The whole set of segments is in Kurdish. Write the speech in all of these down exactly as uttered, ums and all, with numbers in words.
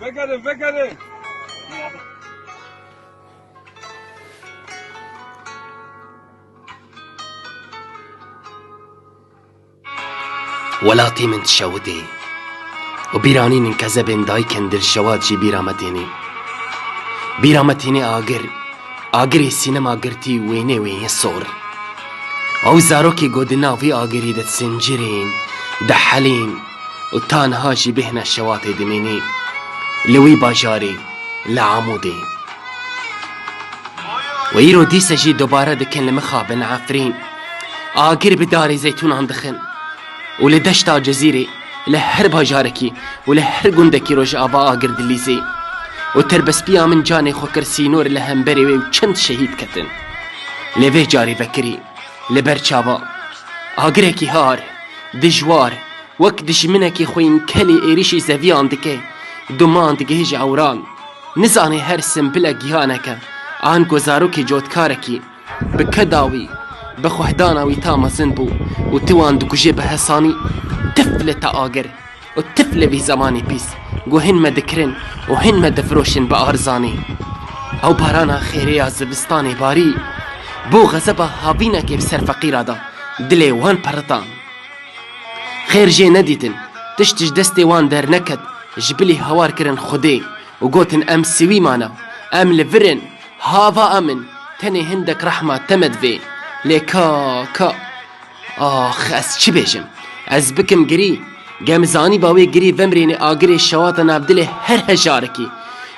Vegerin, vegerin. Welatê min dişewitê û bîranînin kezebên dayikên dilşewat jî bîra me tênê. Bîra me tênê agir, agirê sînema girtî wênê wê yên sor. Ew zarokê ku di nav vî agirî de disincirên, dihelên û ta niha jî bêhna şewatê dimînî. Li wî bajarê, li Amûdê. Û îro dîse jî dubare dikin li mixabin Efrîn. Agir bi darê zeytûnan dixin. Û li deşta Cezîrê, li her bajarekî û li her gundekî Rojava agir dilîzê. Û terbestbiya min canê xwe kir sînor li hemberê wê û çend şehîd ketin. Lê vê carî vekirî, li ber çava, agirekî har, dijwar, wek dijminekî xwînkelî êrîşî zeviyan dike, duman digihêje ewran. Nizanê her simbilek gihaneke, ango zarokê cotkarekî, bi keda wî, bi xuhdana wî ta mezin bû û tu wan dikujê bi hesanî, tif li te agir û tif li vî zemanê pîs, ku hin me dikirin û hin me difiroşin bi arzanî. Ew barana xêrê ya zivistanê barî, bo xezeba havînekê bi ser feqîra da, dilê wan perita. Xêr jê nedîtin, tişt ji destê wan derneket, ji bilî hawar kirin Xwedê û gotin, em siwî mana, em li vir in, hava em in, tenê hindek rehma te me divê. Lê ka, ka, ax, ez çi bêjim? Ez bikim girî, gem zanîba wê girî vemrênê agirê şewata nav dilê her hejarekî.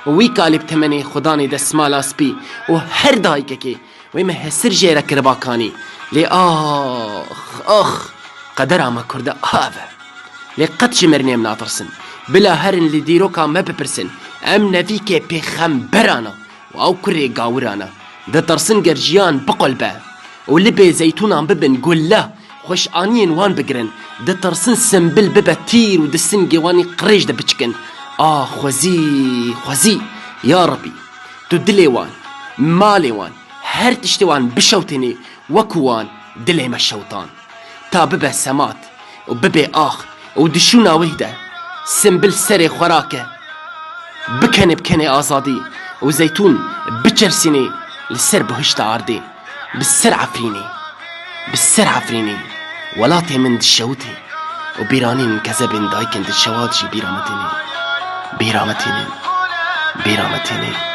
Wî kalê bi temenê Xudanê destmala spî û her dayikekê, wê me hesir jê re kiriba kanî. Lê ax, ax, qedera me Kurda ev e. Lê qet ji mirinê em natirsin. Bila herin li dîroka me bipirsin. Em nevîkê pêxemberan a û ew kurê gawiran a. Ditirsin ger jiyan biqulbe û libê zeytûnan bibin gulle, xweşaniyên wan bigirin. Ditirsin simbil bibe tîr û di singê wan î qirêj de biçikin. A xwezî, xwezî, ya Rebî, tu dilê wan, malê wan, her tiştê wan bişewtênê, wekû wan dilê me şewtan. Ta bibe semat û bibê ax û di şûna wê de simbil serê xwe rake. Bikenê bi kenê azadî û zeytûn biçersînê li ser bihişta ardê. Bi ser Efrînê, bi ser Efrînê, welatê min dişewitê û bîranîn kezebên dayikên dilşewat jî bîra me tênê. Bîra me tênê. Bîra me tênê.